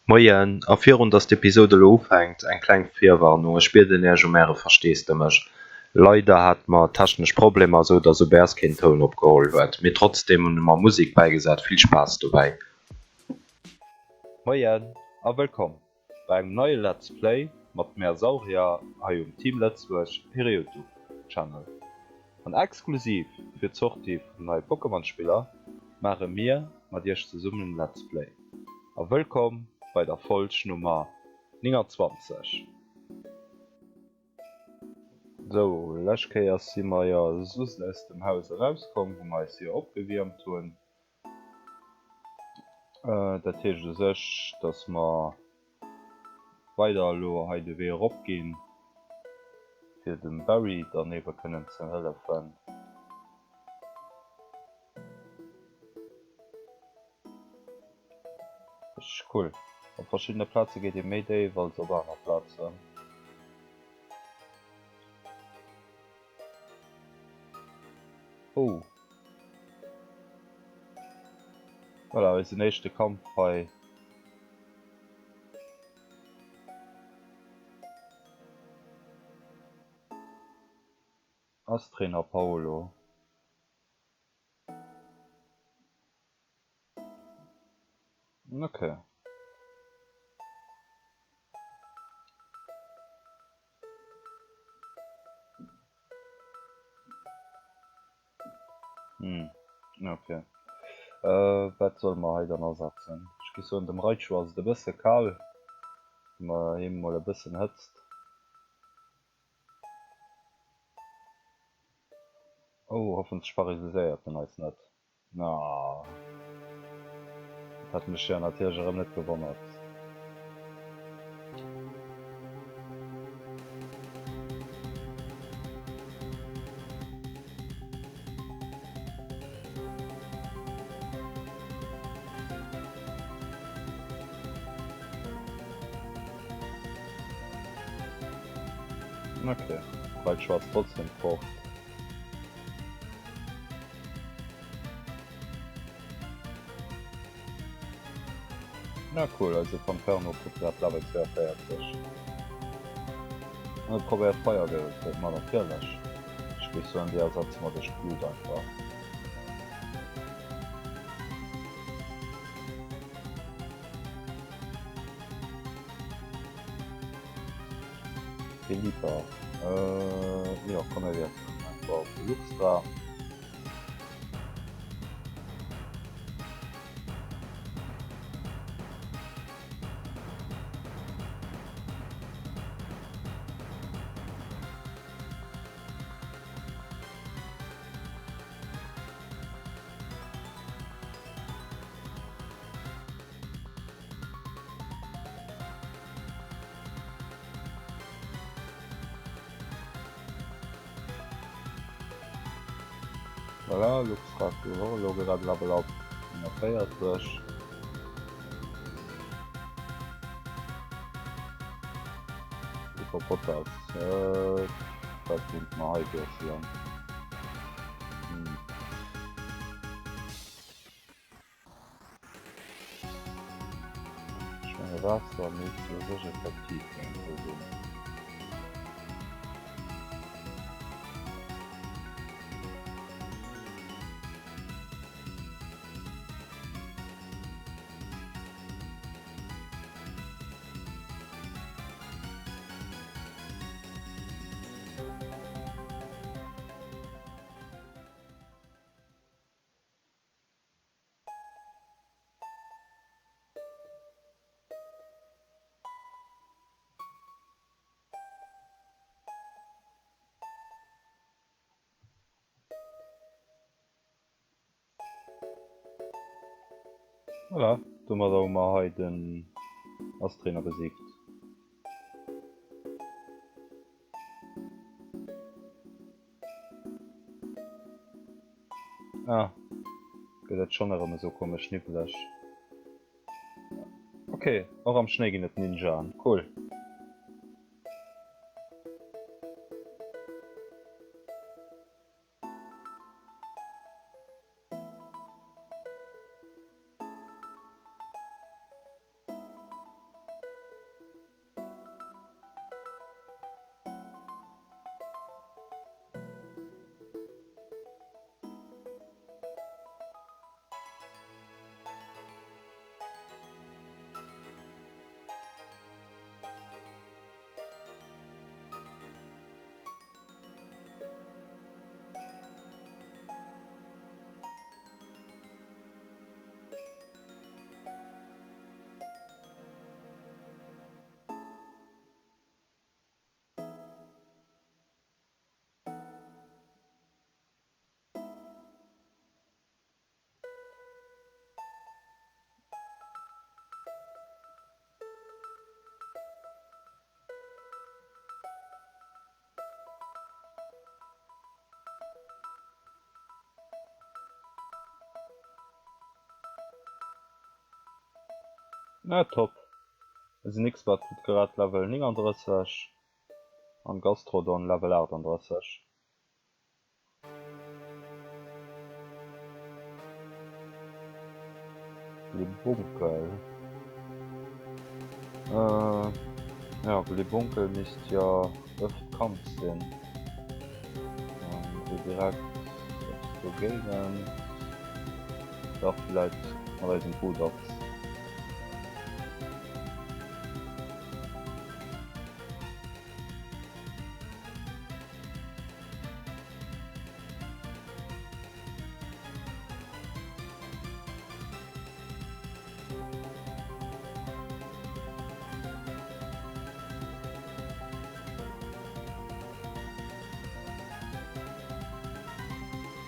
Moien, a virun dass d'Episode elo ufänkt, eng kleng Virwarnung, ech bieden iech um äre Versteesdemech. Leider hate mer technesch Problemer, sou dass OBS keen Toun opgeholl huet, mee trotzdem hunn mer Musek bäigesat. Vill Spaass dobäi! Moien a wëllkomm bei engem neie Let's Play mat mär Saurier hei um Team Lëtzebuerg hire Youtube Channel. An exklusiv fir d'Sortie vun den neie Pokémon Spiller maache mir mat iech zesummen en Let's Play. A wëllkomm bei der Folg Nummer 29. Sou, lescht Kéiers si mer jo just aus dem Haus erauskomm, wou mer eis jo opgewiermt hunn. Dat heescht u sech, dass mer weider elo hei de Wee erop ginn, fir dem Barry dann ebe kënnen ze hëllefen. Richteg cool. Op verschiddene Plaze geet ee méi déif als op aner Plazen. Oh. Voilà, eisen éischte Kampf hei. Ass Trainer Paolo. Okay. Hm, okay. Äh, wat solle mer hei dann asetzen? Ech géif soen, dem Raichu ass et e bësse kal. Gi mer him mol e bëssen Hëtzt. Oh, hoffentlech paralyséiert en eis net. Ah, dat hätt mech jo natierlech erëm net gewonnert. Okay, Raichu ass trotzdem fort. Na cool, eise Panferno kritt grad Level 42. An e probéiert Feierwirbel, ma natierlech. Ech géif soen, déi ersetze mer duerch Blut einfach. Pelipper, jo komm mir wiesselen einfach op de Luxtra. Voilà, Luxrad gouf och elo grad Level up 49. Hippopotas, äh, wat kinnt mer hei wiesselen? Hm. Ech menge Waasser misst u sech effektiv géint se sinn. Voilà, domadder hu mer hei den Ass-Trainer besiegt. Ah, gëtt et schonn erëm esou komesch niwweleg. Ok, och am Schnéi ginn et Ninjaen, cool. Na top. Eisen X-Bat kritt grad Level 39 an Gastrodon Level 38. Glibunkel. Äh, ja, Glibunkel misst jo ëft Kampf sinn. An sou direkt eppes dogéigent. Dach, vläit mat eisem Bulldogs.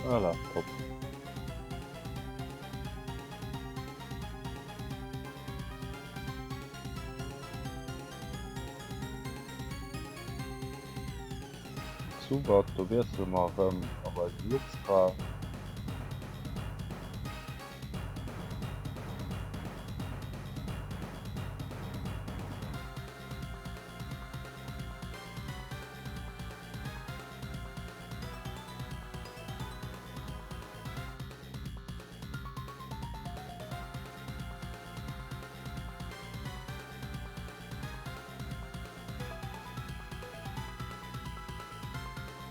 Voilà, top. Super, do wiessele mer erëm op eisen Luxtra.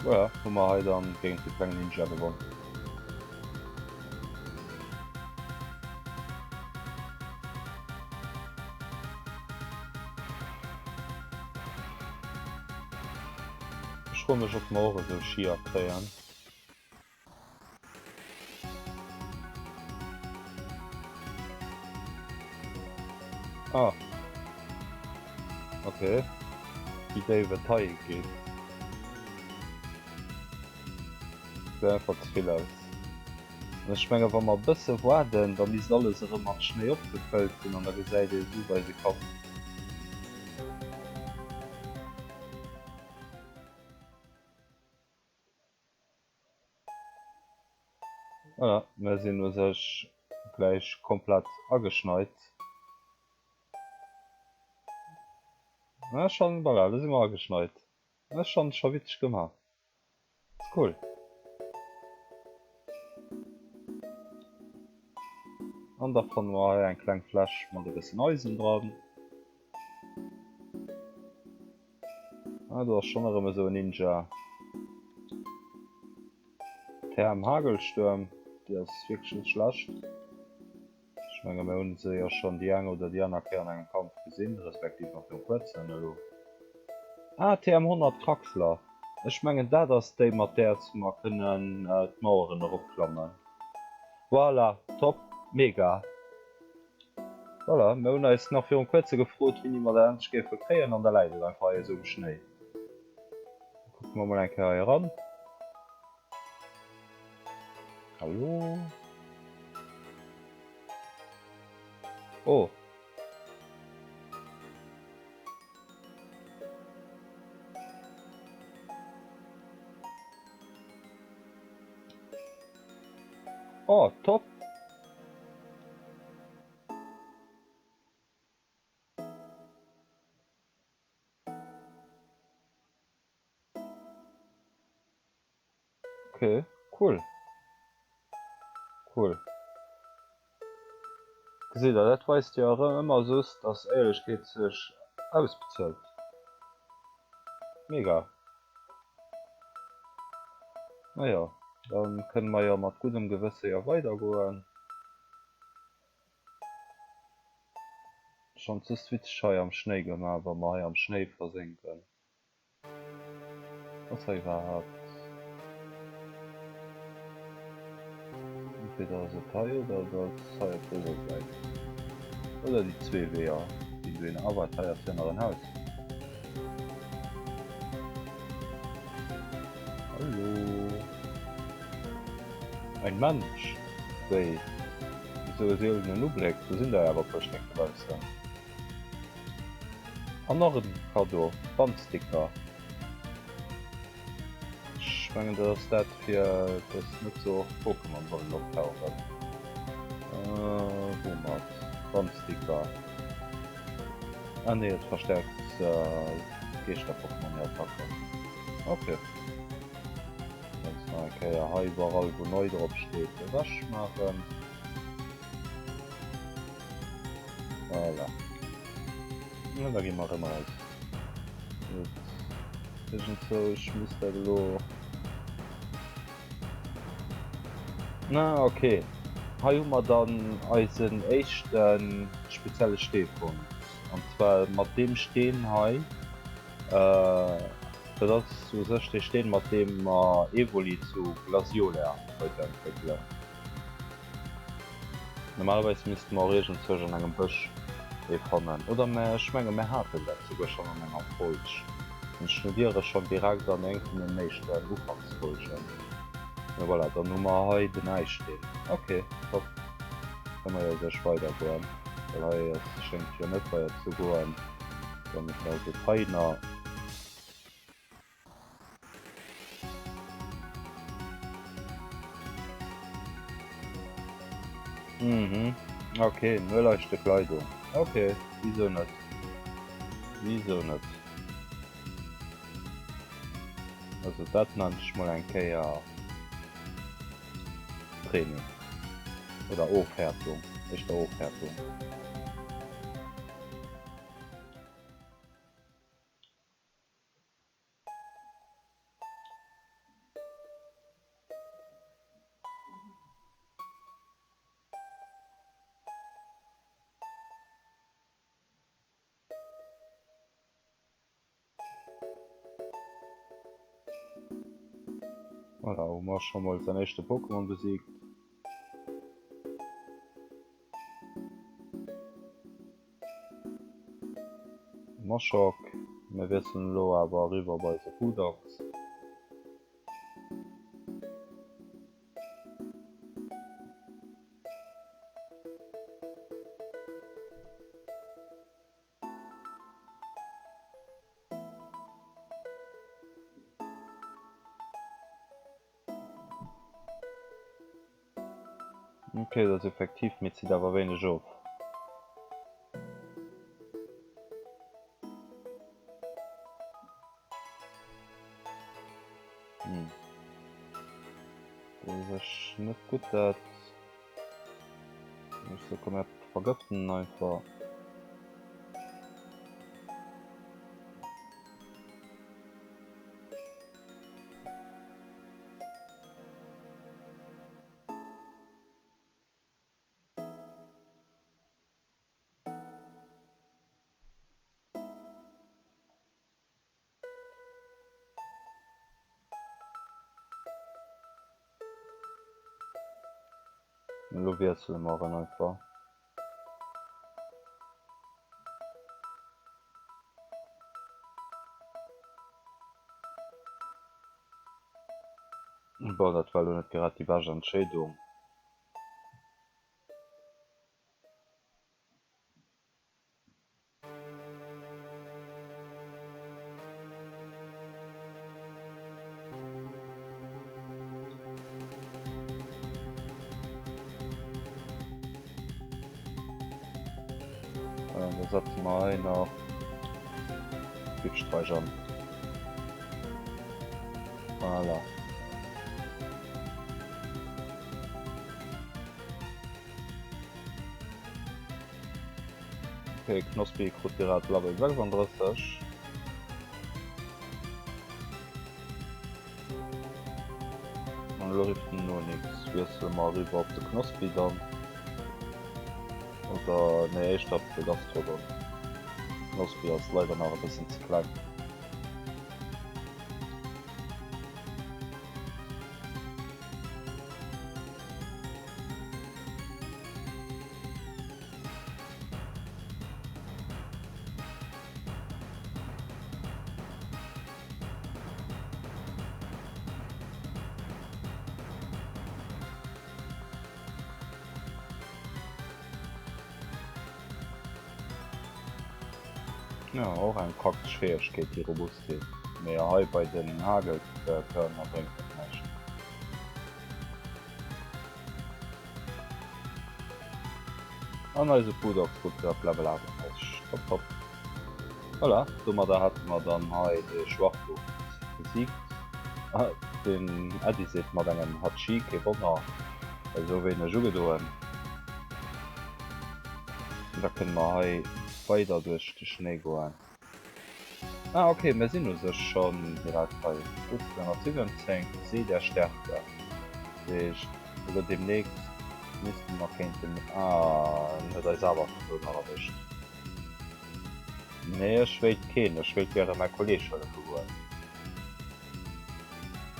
Voilà, hu mer hei dann géint de kleng Ninja gewonn. Ech froe mech ob mer och esou Skier kréien. Ah. Okay. Wéi déif et hei geet. Gesäit einfach ze vill aus. An ech menge wa mer e bësse waarden, da misst alles erëm mat Schnéi opgefëllt sinn an da gesäit ee esou eise Kapp. Voilà, mir sinn u sech gläich komplett ageschneit. Ja, schon, voilà, lo si mer ageschneit. Ass schon scho witzeg gemaach. Ass cool. An da fanne mer hei eng kleng Fläsch mat e bëssen Eisen dran. Ah, do ass schonn erëm esou en Ninja. Therm Hagelstuerm, déi ass wierklech net schlecht. Ech menge mir hunn se jo schonn déi eng oder déi aner Kéier an engem Kampf gesinn, respektiv nach viru kuerzem elo. Ah, TM 100 Kraxler. Ech mengen dat ass déi mat däers mer kënnen d'Maueren eropklammen. Voilà, top, mega. Voilà, mir hunn eis nach virum kuerze gefrot, wéini mer dat endlech géife kréien, an da läit et einfach hei esou um Schnéi. Da kucke mer mol eng Kéier hei eran. Hallo? Oh. Oh, top! Okay, cool. Cool. Gesitt der, dat weist jo erëm ëmmer soss, dass Éierlechkeet sech ausbezuelt. Mega. Naja, da kënne mer jo mat guddem Gewësse jo weidergoen. Schonns just witzeg hei am Schnéi gemaach, wa mer hei am Schnéi versénken. Ass hei iwwerhaapt. Entweder ass et hei oder et ass hei op dëser Säit. Oder déi zwee Weeër ginn dohinner. Ah waart, hei ass jo nach en Haus. Hallo. Ein Mensch? Wéi? Esou e seelenen Ubléck, do sinn der awer e puer Stéck dobaussen. An nach en Cadeau, Bandsticker. Ech mengen dat ass dat fir dass net sou oft Pokémon sollen optauchen. Woumat? Bandsticker. Ah nee, et verstärkt Geeschter-Pokémon hir Attacken. Ok. Ganz nach eng Kéier hei iwwerall wou neu drop steet ewech maachen. Voilà. An da gi mer erëm eraus. Gutt. Iergendzou, ech muss dat elo. Na ok, hei hu mer dann eisen éischte spezielle Stee fonnt. An zwar mat deem Steen hei, dat ass u sech dee Steen mat deem mer Evoli zu Glaziola weiterentwéckelen. Normalerweis misste mer och iergendzwousch an engem Bësch ee fannen. Oder mä ech menge mir haten dat souguer schonn an enger Folg. An ech notiere schonn direkt an eng vun den éischten Ufanksfolgen. Mä voilà, dann hu mer hei den Äissteen. Ok, top. Kënne mer jo u sech weidergoen, well hei ass schéngt jo net weider ze goen. Dann ass et hei nach. Mhm. Okay, nur leichte Kleidung. Okay, wieso net? Wieso net? Also dat nennt ech mol eng Kéier Training. Oder Ofhärtung. Éischter Ofhärtung. Voilà, hu mer scho mol säin éischte Pokémon besiegt. Maschok, mir wiesselen elo awer eriwwer bei eise Budox. Ok, dat ass effektiv, mee zitt awer wéineg of. Hm. Dat ass echt net gutt dat. Ech so komm mir vergëften en einfach. Elo wiessele mer en einfach. Bon, dat war elo net grad déi bescht Entscheedung. Da setze mer hei nach Giftstreich an. Voilà. Okay, Knospi krut grad Level 36. An elo rifft den Onix. Wiessele mer eriwwer op de Knospi dann. Oder nee, éischter op de Gastrodon. Knospi ass leider nach e bëssen ze kleng. Jo, och eng praktesch Fäegkeet, déi Robustheet. Mee hei bei den Hagelkörner bréngt dat näischt. An eise Budox krut grad Level 38. Top, top. Voilà, domadder hätte mer dann hei de Schwachtwucht besiegt. Den Äddi seet mat engem Hatschi, kee Wonner, esou wéineg ugedoen. Da kënne mer hei weider duerch de Schnéi goen. Ah ok, mir sinn u sech schonn direkt hei. Route 217, See der Stärke. Dat heescht, elo deemnächst misste mer kéinten. Ah, en huet eis awer vun do nach erwëscht. Nee, ech wéilt keen. Ech wéilt gäre mäi Kolleeg hëllefe goen.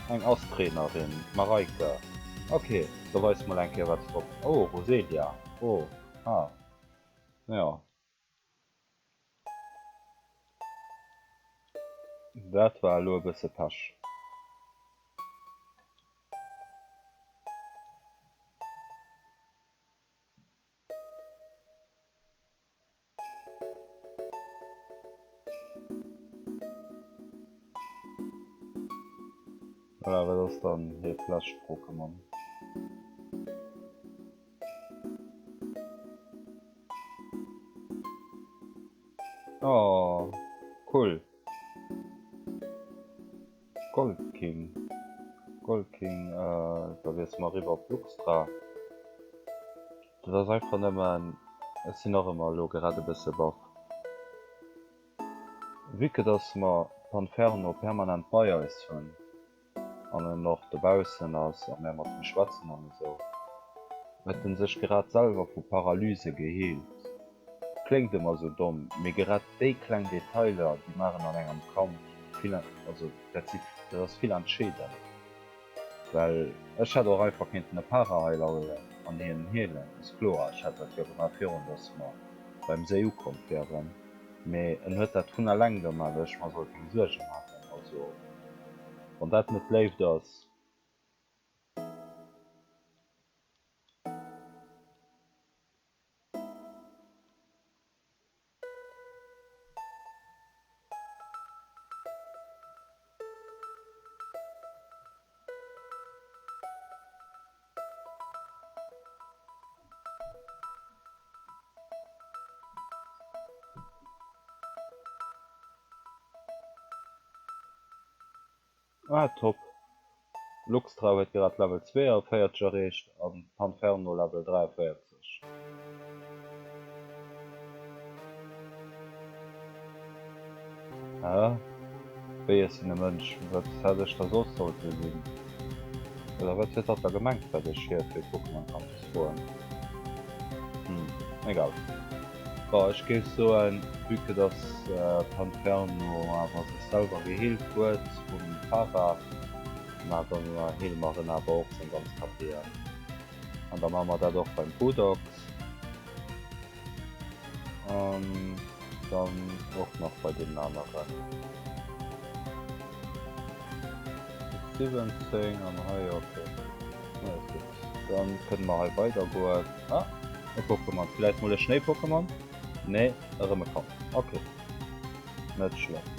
Eng Ass-Trainerin, d'Mareike. Ok, da weis mol eng Kéier wat s drop. Oh, Roselia. Oh, ah, jo. Dat war elo e bësse Pech. Voilà, wat ass dann hiert lescht Pokémon? Oh, cool. Gold King. Gold King, äh, da wiessele mer eriwwer op Luxtra. Dat ass einfach nëmmen, ech sinn och ëmmer elo grad e bësse baff. Vue que dass mer Panferno permanent bei eis hunn an en och dobaussen ass a mär mat him schwätzen an esou, huet en sech grad selwer vu Paralyse geheelt. Kléngt ëmmer esou domm, mee grad déi kleng Detailer, déi maachen an engem Kampf vill, also dat si, dat ass vill entscheedend. Well ech hätt och einfach kéinten e Para-Heiler huelen an hien heelen, ass kloer. Ech hätt dat jo gemaach virun dass mer beim Séi ukomm wären, mee en huet dat vun eleng gemaach, dass ech mer soll keng Suerge maachen. Also wann dat net Léift ass. Ah top! Luxtra huet grad Level 42 erreecht an Panferno Level 43. Hä? Wéi ech sinn e Mënsch, wat hätt ech da soss sollte sinn? Oder wat huet hatt da gemengt wat ech hir fir Pokémon Kampf froen? Hm, egal. Bon, ech géif soen, vue que dass Panferno awer sech selwer geheelt huet vum Para, ma dann heele mer en awer och seng ganz KPen. An da maache mer dat och beim Budox. An dann och nach bei deenen aneren. 17 an hei, okay. Ja, ist gut. Dann kënne mer hei weider goen. Ah, e Pokémon. Vläicht mol e Schnéi-Pokémon? Nee, erëm e Kampf. Okay. Net schlëmm.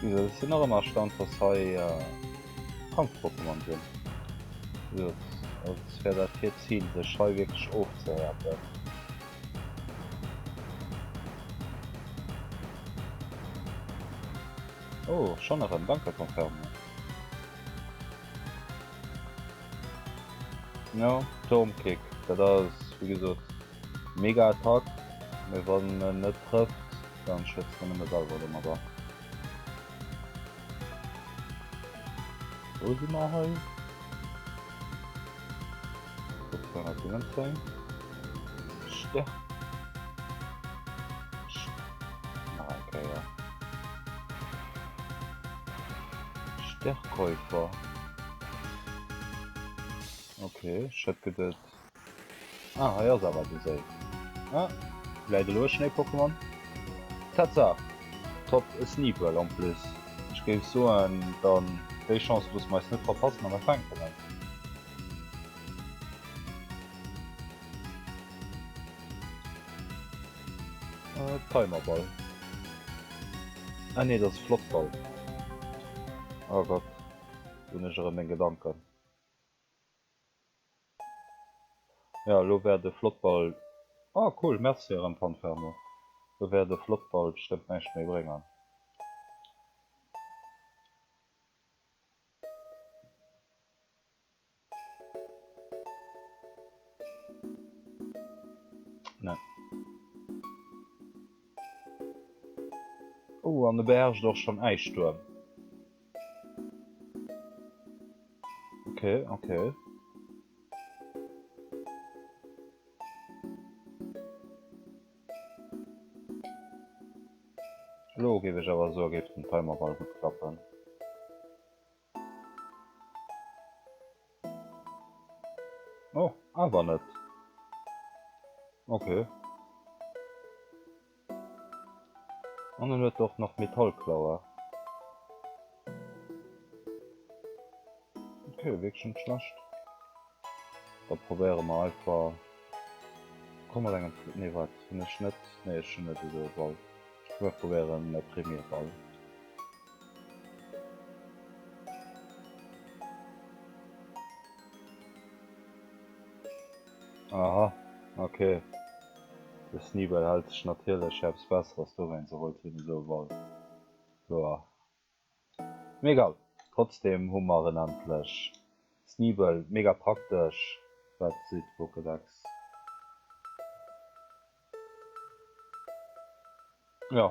Wieso, ech sinn nach ëmmer erstaunt, dass hei Kampf-Pokémon sinn. Wieso, als wär dat hiert Zil, sech hei wierklech ofzehäerten. Oh, schonn erëm, danke Confermo. Jo, Turmkick, dat ass wéi gesot mega Attack, mee wann en net trëfft, dann schëtzt en nëmme selwer domadder. Wou si mer hei? 217. Stärk. Nach eng Kéier. Stärkkäufer. Okay, ech hätt geduet. Ah, hei ass awer de Séi. Ah, vläit elo e Schnéi-Pokémon? Tatsaach! Top, e Sneebuel en plus. Ech géif soen, dann déi Chance loosse mer eis net verpassen a mer fänken en. Timerball. Ah nee, dat ass Flottball. Oh Gott, do hunn ech erëm meng Gedanken. Jo, elo wär de Flottball. Oh cool, merci erëm Panferno. Do wäert e Flottball bestëmmt näischt méi bréngen. Nee. Oh, an e beherrscht och schonn Äisstuerm. Okay, okay. Elo géif ech awer soe géif den Timerball gutt klappen. Oh, awer net. Okay. An en huet och nach Metallklaue. Okay, wierklech net schlecht. Da probéiere mer einfach. Komm mat engem, nee wat, hunn ech net, nee ech hunn net esou e Ball. Mir probéieren e Premierball. Aha, okay. De Sneeball hält sech natierlech fir eppes Besseres, dowéinst erholt hien esou e Ball. Kloer. Mee egal, trotzdem hu mer en endlech. Sneeball, mega praktesch. Wat seet de Pokédex? Jo,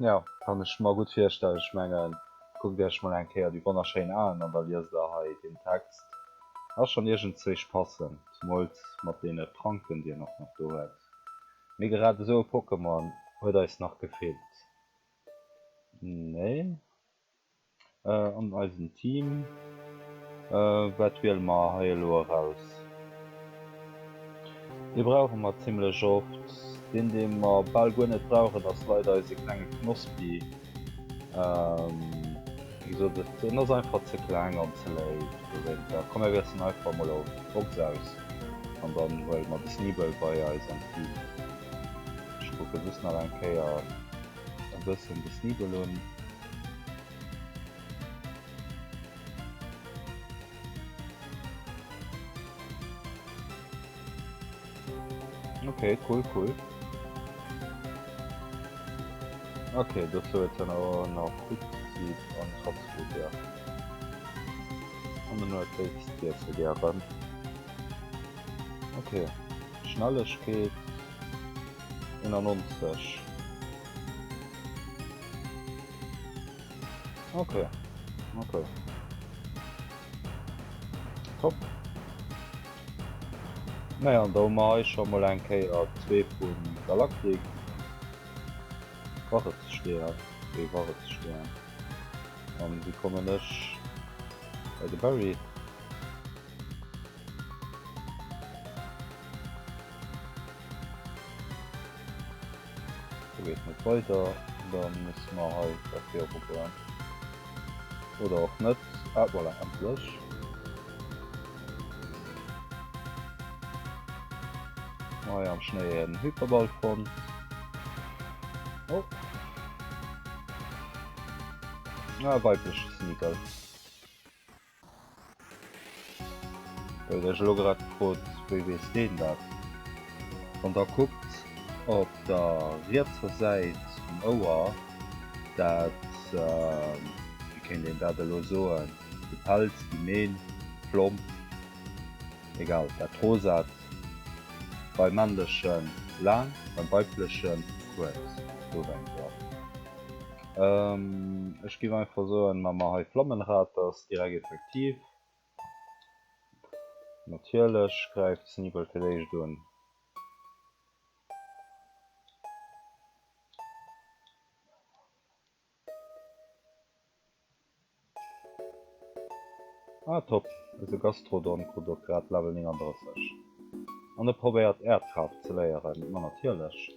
jo, kann ech mer gutt virstellen. Ech mengen, kuckt iech mol eng Kéier déi wonnerschéin Aen an da liest der hei deen Text. Ass schon iergendzwéich passend, zemools mat deene Pranken déi en och nach do huet. Mee grad esou e Pokémon huet eis nach gefeelt. Nee. An eisem Team. Wat wiele mer hei elo eraus? Dee brauche mer zimlech oft. Deen, dee mer bal guer net brauchen, ass leider eise klenge Knospi. Wéi gesot, en ass einfach ze kleng an ze léif dowéinter. Komm, mir wiesselen einfach emol op Box aus an dann huele mer de Sneebel bei eis an d'Team. Ech kucke just nach eng Kéier e bëssen de Sneebel un. Okay, cool, cool. Okay, dozou huet hien awer nach Fruchtseed an Kratzfrucht, ja. An en huet léifst Iesse gären. Okay, Schnellegkeet 91. Okay, okay. Top. Naja, an da hu mer hei scho mol eng Kéier zwee vu Galaktik. Warezstär, ee Warezstär. An wéi kommen ech bei de Barry? Do geet net weider, da musse mer hei da viru goen. Oder och net. Ah voilà, endlech. Hei am Schnéi en Hyperball fonnt. Oh. Ah, weibleche Sneagle. Huet iech elo grad gefrot, wéi weess deen dat? Wann der kuckt op der rietser Säit um Ouer, dat, wéi kéint een dat elo soen, de Pelz, déi Meen, d'Plomm, egal, dat rosat, beim männleche laang, beim weibleche kuerz, dowéinter. Ech giff einfach soen, ma mer hei Flammenrad, dat ass direkt effektiv. Natierlech gräift Sneebel fir d'éischt un. Ah top, eise Gastrodon krut och grad Level 39. An e probéiert Äerdkraaft ze léieren, ma natierlech,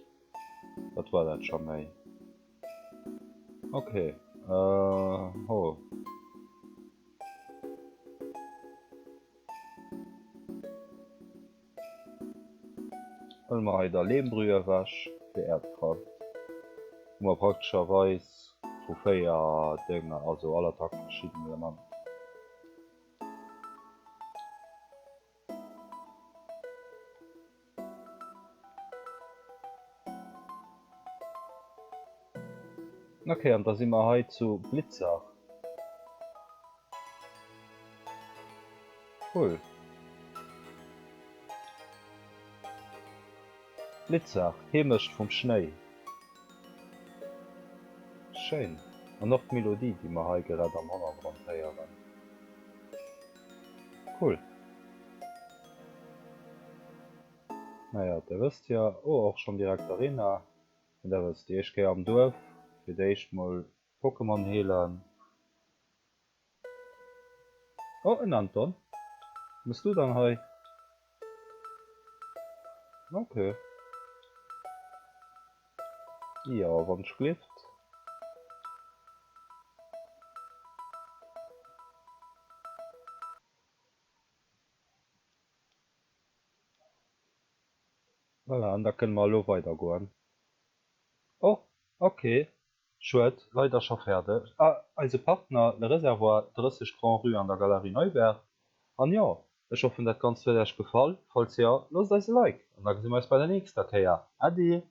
wat war dat scho méi. Ok, ho. Huele mer hei da Lehmbrühe ewech fir Äerdkraaft. Hu mer praktescherweis vu 4 Dénger, also all Attack verschidden Element. Ok, an da si mer hei zu Blitzach. Cool. Blitzach, Heemecht vum Schnéi. Schéin. An och d'Melodie, déi mer hei gerad am Hannergrond héieren. Cool. Naja, der wësst jo, oh, och schonn direkt Arena. An da wësst Dir, éischt Kéier am Duerf, fir d'éischt mol Pokémon heelen. Oh, en Anton. Mëss du dann hei? Ok. Jo, wann ech glift. Voilà, an da kënne mer elo weidergoen. Oh, ok. Schued, leider scho fäerdeg. Ah, eise Partner, Le Réservoir, 30 Grand Rue an der Galerie Neuberg. An jo, ech hoffen dat Ganzt huet Äech gefall. Falls jo, loosst eis e Like an da gesi mer eis bei der nächster Kéier. Äddi!